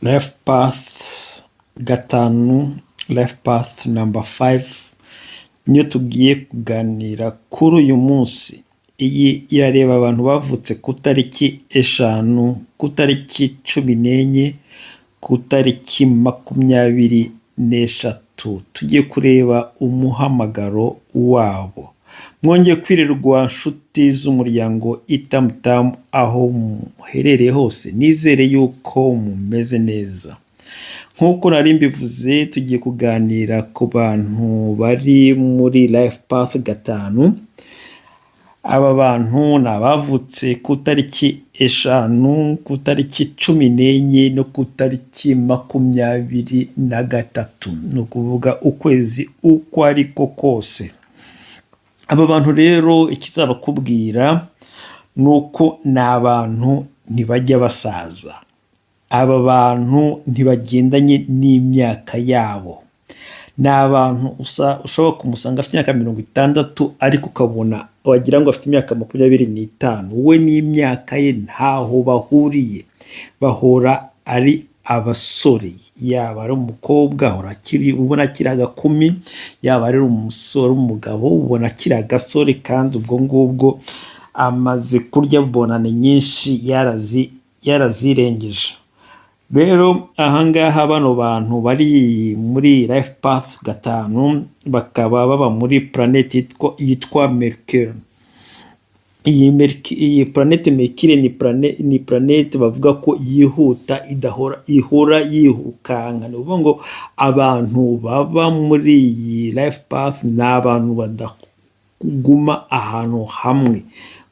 Life path 5, life path number 5, niyo tugiye kuganira kuri uyu munsi. Iyi irareba abantu bavutse ku tariki 5, ku tariki 14, ku tariki 23. Tugiye kureba umuhamagaro wabo. Mwongeye kwirirwa, nshuti z'umuryango Itamutamu, aho muherereye hose, nizere yuko mumeze neza. Nk'uko nari mbivuze, tugiye kuganira ku bantu bari muri life path 5. Aba bantu ni abavutse ku tariki 5, ku tariki 14 no ku tariki 23, ni ukuvuga ukwezi uko ari ko kose. Aba bantu rero, ikizabakubwira ni uko ni abantu ntibajya basaza. Aba bantu ntibagendanye n'imyaka yabo. Ni abantu ushobora kumusanga afite imyaka 60, ariko ukabona wagira ngo afite imyaka 25. We n'imyaka ye ntaho bahuriye, bahora ari abasore. Yaba ari umukobwa, ahora akiri, ubona akiri agakumi, yaba ari umusore, umugabo, ubona akiri agasore, kandi ubwo ngubwo amaze kurya bonane nyinshi, yarazirengeje. Rero ahangaha bano bantu bari muri life path 5, bakaba baba muri planète yitwa Mercure. Iyi planète Mercure ni planète bavuga ko yihuta, idahora, ihora yirukanka. Ni ukuvuga ngo abantu baba muri iyi life path ni abantu badaguma ahantu hamwe,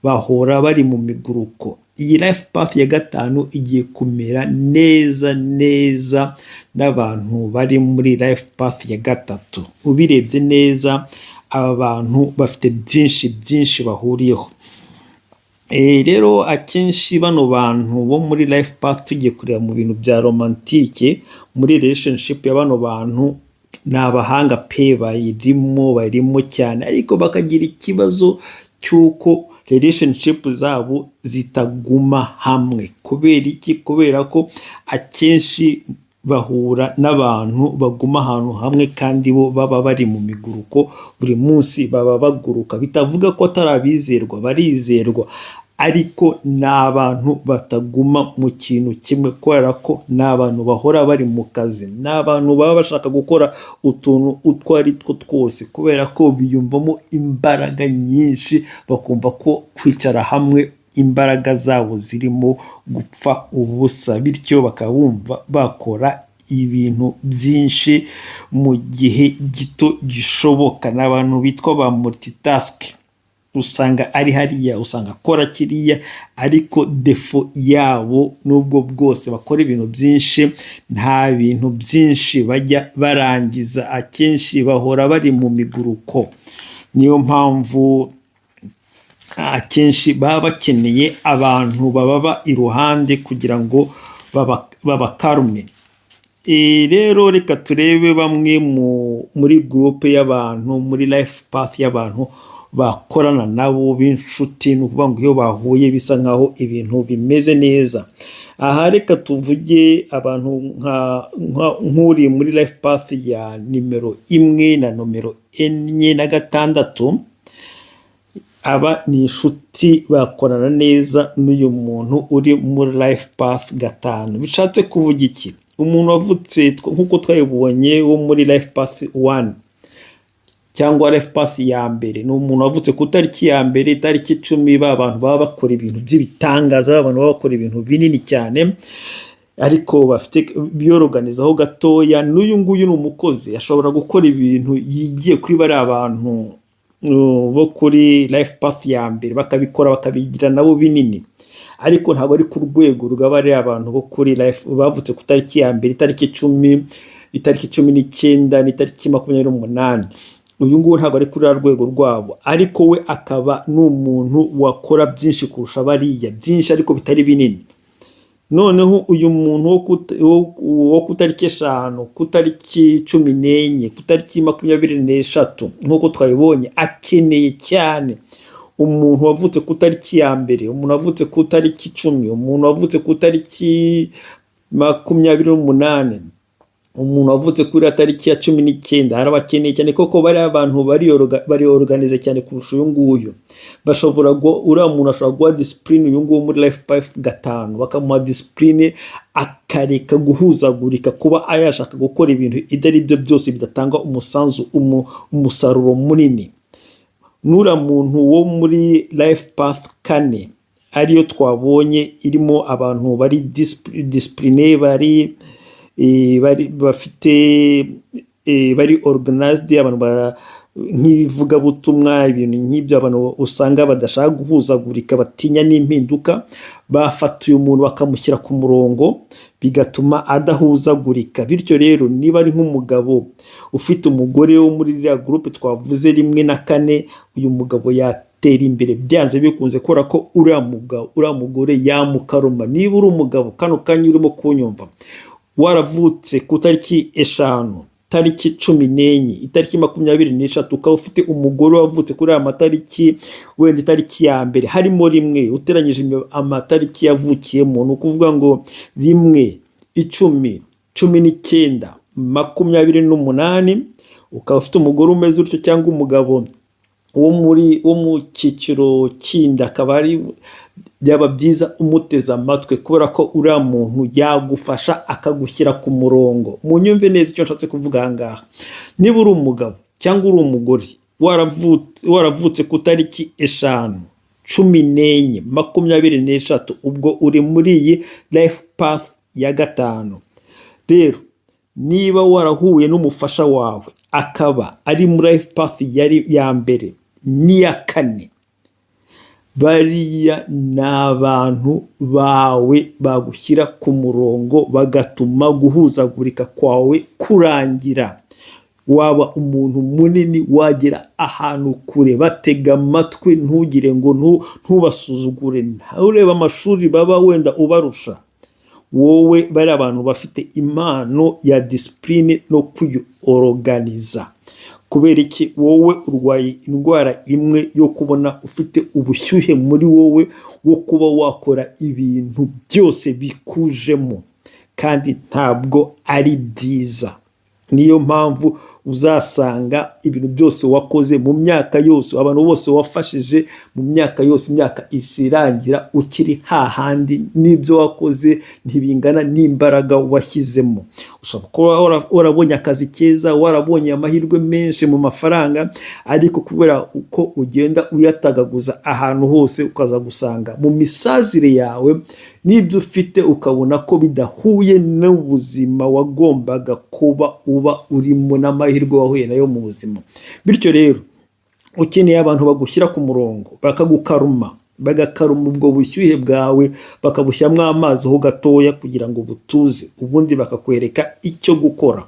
bahora bari mu miguruko. Iyi life path ya 5 igiye kumera neza neza n'abantu bari muri life path ya 3. Ubirebye neza, aba bantu bafite byinshi byinshi bahuriyeho. Rero akenshi bano bantu bo muri life path, tugiye kureba mu bintu bya romantique, muri relationship ya bano bantu, ni abahanga pe, bayirimo, barimo cyane, ariko bakagira ikibazo cy'uko relationship zabo zitaguma hamwe. Kubera iki? Kubera ko akenshi bahura n'abantu baguma ahantu hamwe, kandi bo baba bari mu miguruko buri munsi, baba baguruka. Bitavuga ko atari abizerwa, barizerwa, ariko ni abantu bataguma mu kintu kimwe, kubera ko ni abantu bahora bari mu kazi, ni abantu baba bashaka gukora utuntu utwo ari two twose, kubera ko biyumvamo imbaraga nyinshi, bakumva ko kwicara hamwe imbaraga zabo zirimo gupfa ubusa, bityo bakaba bumva bakora ibintu byinshi mu gihe gito gishoboka. Ni abantu bitwa ba multitask, usanga ari hariya, usanga akora kiriya, ariko défaut yabo, nubwo bwose bakora ibintu byinshi, nta bintu byinshi bajya barangiza. Akenshi bahora bari mu miguruko, niyo mpamvu akenshi baba bakeneye abantu bababa iruhande kugira ngo babakarume. Rero reka turebe bamwe muri groupe y'abantu muri life path y'abantu bakorana nabo b'inshuti, ni ukuvuga ngo iyo bahuye bisa nkaho ibintu bimeze neza. Aha reka tuvuge abantu nk'uri muri life path ya nimero 1 na nomero 4 na 6. Aba ni inshuti, bakorana neza n'uyu muntu uri muri life path 5. Bishatse kuvuga iki? Umuntu wavutse, nk'uko twabibonye, wo muri life path 1 cyangwa life path ya mbere, ni umuntu wavutse ku itariki ya mbere, itariki 10. Ba bantu baba bakora ibintu by'ibitangaza, ba bantu baba bakora ibintu binini cyane, ariko bafite biyoroganizaho gatoya. N'uyu nguyu ni umukozi, ashobora gukora ibintu yigiye kuri bariya bantu bo kuri life path ya mbere, bakabikora bakabigira nabo binini, ariko ntabwo ari ku rwego rwa bariya bantu bo kuri life bavutse ku itariki ya mbere, itariki 10, itariki 19 n'itariki 28. Uyu nguyu ntabwo ari kuri rwego rwabo, ariko we akaba n'umuntu wakora byinshi kurusha bariya, byinshi ariko bitari binini. Noneho uyu muntu wo ku itariki 5, ku itariki 14, ku itariki 23, nk'uko twabibonye, akeneye cyane umuntu wavutse ku itariki ya mbere, umuntu wavutse ku itariki 10, umuntu wavutse ku itariki 28, umuntu wavutse kuri iriya tariki ya 19 arabakeneye cyane, koko bariya abantu bari organize cyane kurusha uyu nguyu. Bashobora, uriya muntu ashobora guha discipline uyu nguyu muri life path 5, bakamuha discipline akareka guhuzagurika, kuba yashaka gukora ibintu ibyo ari byo byose bidatanga umusanzu, umusaruro munini. N'uriya muntu wo muri life path 4, ariyo twabonye irimo abantu bari discipline, bari bafite, bari organized, abantu nk'ibivugabutumwa, ibintu nk'ibyo, abantu usanga badashaka guhuzagurika, batinya n'impinduka, bafata uyu muntu bakamushyira ku murongo, bigatuma adahuzagurika. Bityo rero, niba ari nk'umugabo ufite umugore wo muri iriya groupe twavuze 1 na 4, uyu mugabo yatera imbere byanze bikunze, kubera ko uriya mugabo, uriya mugore yamukaruma. Niba uri umugabo kano kanya urimo kunyumva, waravutse ku tariki 5, tariki 14, itariki 23, ukaba ufite umugore wavutse kuri aya matariki, wenda itariki ya mbere harimo 1, uteranyije amatariki yavukiyemo, ni ukuvuga ngo 1, 10, 19, 28, ukaba ufite umugore umeze utyo cyangwa umugabo wo mu cyiciro kindi, akaba ari byaba byiza umuteze amatwi, kubera ko uriya muntu yagufasha akagushyira ku murongo. Munyumve neza icyo nshatse kuvuga aha ngaha. Niba uri umugabo cyangwa uri umugore waravutse ku tariki 5, 14, 23, ubwo uri muri iyi life path ya 5. Rero niba warahuye n'umufasha wawe akaba ari muri life path yari ya mbere n'iya kane, bariya ni abantu bawe bagushyira ku murongo, bagatuma guhuzagurika kwawe kurangira, waba umuntu munini, wagera ahantu kure. Batega amatwi, ntugire ngo ntubasuzugure, nturebe amashuri baba wenda ubarusha wowe. Bari abantu bafite impano ya discipline no kwiyoroganiza. Kubera iki? Wowe urwaye indwara imwe yo kubona ufite ubushyuhe muri wowe wo kuba wakora ibintu byose bikujemo, kandi ntabwo ari byiza. Niyo mpamvu uzasanga ibintu byose wakoze mu myaka yose, abantu bose wafashije mu myaka yose, imyaka isi irangira ukiri hahandi, n'ibyo wakoze ntibingana n'imbaraga washyizemo. Ushobora kuba warabonye akazi keza, warabonye amahirwe menshi mu mafaranga, ariko kubera uko ugenda uyatagaguza ahantu hose, ukaza gusanga mu misazire yawe n'ibyo ufite ukabona ko bidahuye n'ubuzima wagombaga kuba uba urimo n'amahirwe wahuye nayo mu buzima. Bityo rero ukeneye abantu bagushyira ku murongo, bakagukaruma, bagakaruma ubwo bushyuhe bwawe, bakabushyiramo amazi ho gatoya kugira ngo butuze, ubundi bakakwereka icyo gukora.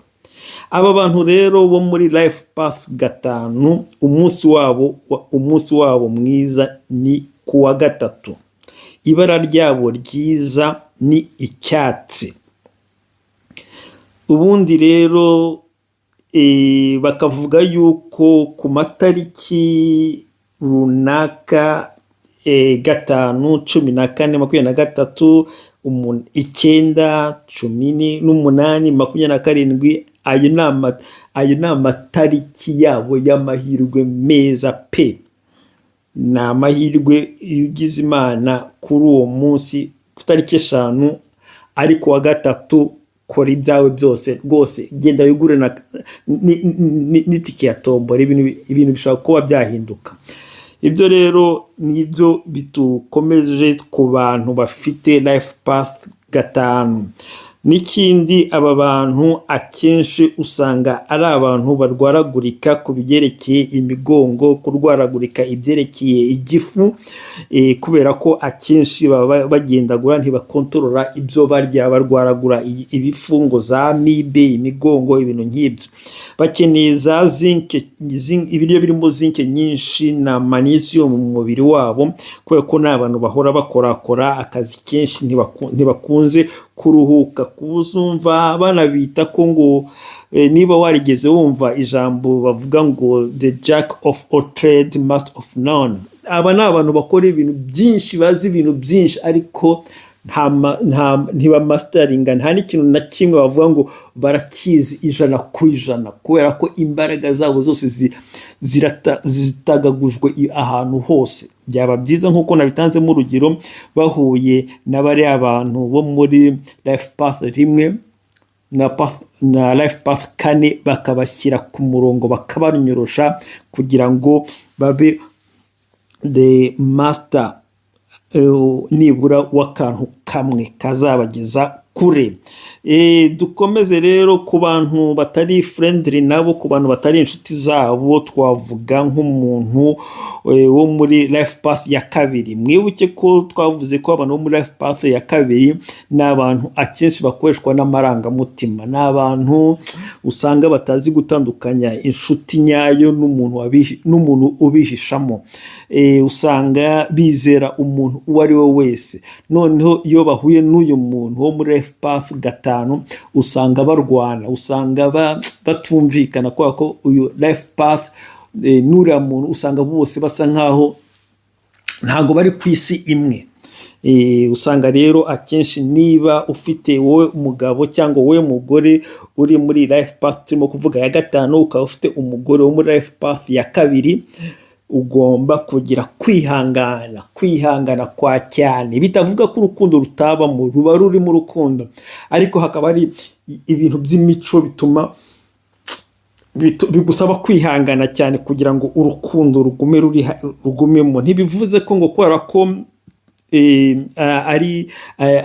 Aba bantu rero bo muri life path 5, umunsi wabo mwiza ni ku wa gatatu. Ibara ryabo ryiza ni icyatsi. Ubundi rero bakavuga yuko ku matariki runaka, 5, 14, 23, 9, 18, 27, ayo ni amatariki yabo y'amahirwe meza pe. Ni amahirwe iyo ugize Imana kuri uwo munsi, ku tariki 5 ari ku wa gatatu, kora ibyawe byose rwose, genda wigure n'itike ya tombora, ibintu bishobora kuba byahinduka. Ibyo rero nibyo bitukomeje ku bantu bafite life path 5. N'ikindi, aba bantu akenshi usanga ari abantu barwaragurika ku byerekeye imigongo, kurwaragurika ibyerekeye igifu, kubera ko akenshi baba bagendagura, ntibakontorora ibyo barya, barwaragura ibifu ngo za amibe, imigongo, ibintu nk'ibyo. Bakeneye za zinc, ibiryo birimo zinc nyinshi na magnesium mu mubiri wabo, kubera ko ni abantu bahora bakorakora akazi kenshi, ntibakunze kuruhuka. Kuzumva banabita ko ngo niba warigeze wumva ijambo bavuga ngo "the jack of all trade, master of none", aba ni abantu bakora ibintu byinshi, bazi ibintu byinshi, ariko Ntibamasitaringa nta n'ikintu na kimwe bavuga ngo barakizi 100%, kubera ko imbaraga zabo zose zitagagujwe ahantu hose. Byaba byiza, nk'uko nabitanzemo urugero, bahuye na bariya bantu bo muri life path 1 na life path 4, bakabashyira ku murongo, bakabanyorosha kugira ngo babe the master nibura w'akantu kamwe kazabageza kure. Dukomeze rero ku bantu batari friendly nabo, ku bantu batari inshuti zabo. Twavuga nk'umuntu wo muri life path ya 2. Mwibuke ko twavuze ko abantu bo muri life path ya 2 ni abantu akenshi bakoreshwa n'amarangamutima, ni abantu usanga batazi gutandukanya inshuti nyayo n'umuntu ubihishamo. Usanga bizera umuntu uwo ari we wese. Noneho iyo bahuye n'uyu muntu wo muri life path 5, usanga barwana, usanga batumvikana, kubera ko uyu life path n'uriya muntu usanga bose basa nkaho ntabwo bari ku isi imwe. Usanga rero akenshi niba ufite wowe umugabo cyangwa wowe mugore uri muri life path turimo kuvuga ya 5, ukaba ufite umugore wo muri life path ya 2, ugomba kugira kwihangana, kwihangana kwa cyane. Bitavuga ko urukundo rutabamo, ruba rurimo urukundo, ariko hakaba hari ibintu by'imico bituma bigusaba kwihangana cyane kugira ngo urukundo rugume rugumemo. Ntibivuze ko ngo kubera ko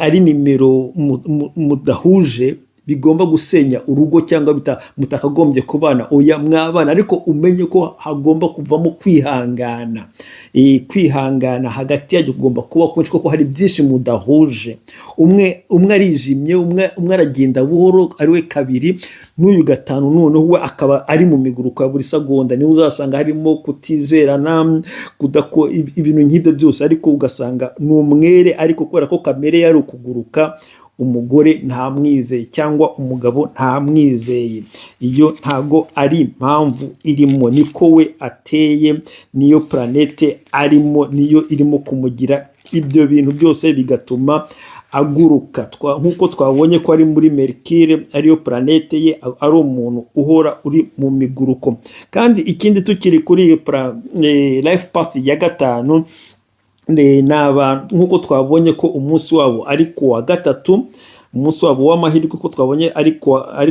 ari nimero mudahuje bigomba gusenya urugo cyangwa mutakagombye kubana. Oya, mwabana, ariko umenye ko hagomba kuvamo kwihangana. Kwihangana hagati yanyu kugomba kuba kwinshi, kuko hari byinshi mudahuje. Umwe umwe arijimye, umwe umwe aragenda buhoro, ari we 2, n'uyu 5 noneho we akaba ari mu miguruko ya buri segonda. Niwe uzasanga harimo kutizerana, ibintu nk'ibyo byose, ariko ugasanga ni umwere. Ariko kubera ko kamere yari ukuguruka, umugore ntamwizeye cyangwa umugabo ntamwizeye, iyo ntago ari impamvu irimo, niko we ateye, niyo planète arimo, niyo irimo kumugira ibyo bintu byose, bigatuma aguruka. Nk'uko twabonye ko ari muri Mercure, ariyo planète ye, ari umuntu uhora uri mu miguruko. Kandi ikindi, tukiri kuri iyo life path ya 5, ni abantu nk'uko twabonye ko umunsi wabo ari ku wa gatatu, umunsi wabo w'amahirwe ko twabonye ari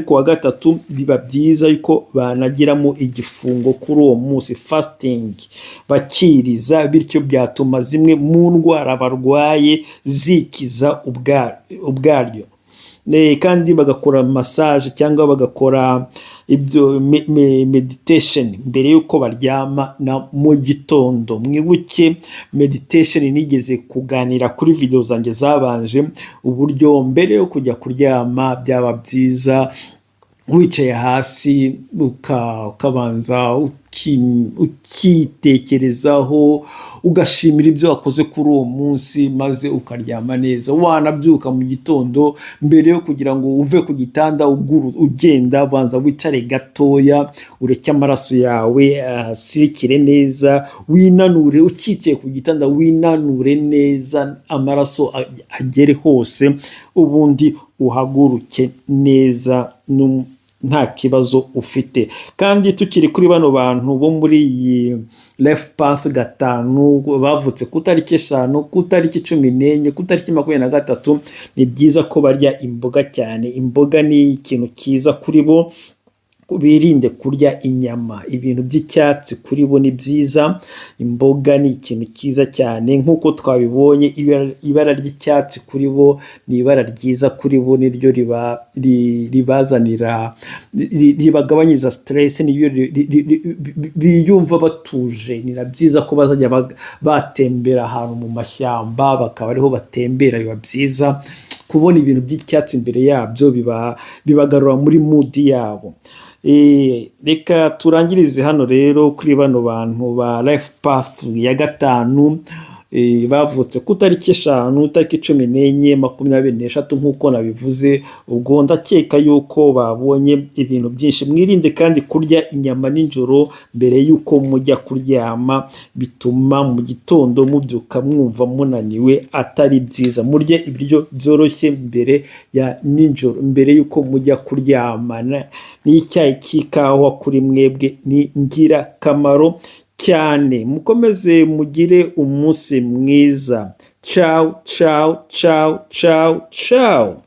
ku wa gatatu, biba byiza yuko banagiramo igifungo kuri uwo munsi, fasting, bakiriza. Bityo byatuma zimwe mu ndwara barwaye zikiza ubwaryo. Kandi bagakora massage cyangwa bagakora ibyo meditation mbere y'uko baryama na mu gitondo. Mwibuke meditation nigeze kuganira kuri video zanjye zabanje, uburyo mbere yo kujya kuryama byaba byiza wicaye hasi, ukabanza ukitekerezaho, ugashimira ibyo wakoze kuri uwo munsi, maze ukaryama neza. Wanabyuka mu gitondo, mbere yo kugira ngo uve ku gitanda ugenda, banza wicare gatoya, ureke amaraso yawe asirikire neza, winanure. Ukicaye ku gitanda, winanure neza, amaraso agere hose, ubundi uhaguruke neza nta kibazo ufite. Kandi tukiri kuri bano bantu bo muri iyi life path 5, bavutse ku tariki 5, ku tariki 14, ku tariki 23, ni byiza ko barya imboga cyane. Imboga ni ikintu cyiza kuri bo. Birinde kurya inyama, ibintu by'icyatsi kuri bo ni byiza. Imboga ni ikintu cyiza cyane. Nk'uko twabibonye, ibara ry'icyatsi kuri bo ni ibara ryiza kuri bo, niryo ribazanira, ribagabanyiriza stress, niryo biyumva batuje. Ni na byiza ko bazajya batembera ahantu mu mashyamba, bakaba ariho batembera. Biba byiza kubona ibintu by'icyatsi imbere yabyo, bibagarura muri mood yabo. Reka turangirize hano rero kuri bano bantu ba life path ya 5. Bavutse ku tariki 5, tariki 14, 23, nk'uko nabivuze. Ubwo ndakeka yuko babonye ibintu byinshi. Mwirinde kandi kurya inyama nijoro mbere y'uko mujya kuryama, bituma mu gitondo mubyuka mwumva munaniwe, atari byiza. Murye ibiryo byoroshye mbere ya nijoro, mbere y'uko mujya kuryamana. N'icyayi cy'ikawa kuri mwebwe ni ingirakamaro cyane. Mukomeze mugire umunsi mwiza. Ciao, ciao, ciao, ciao, ciao.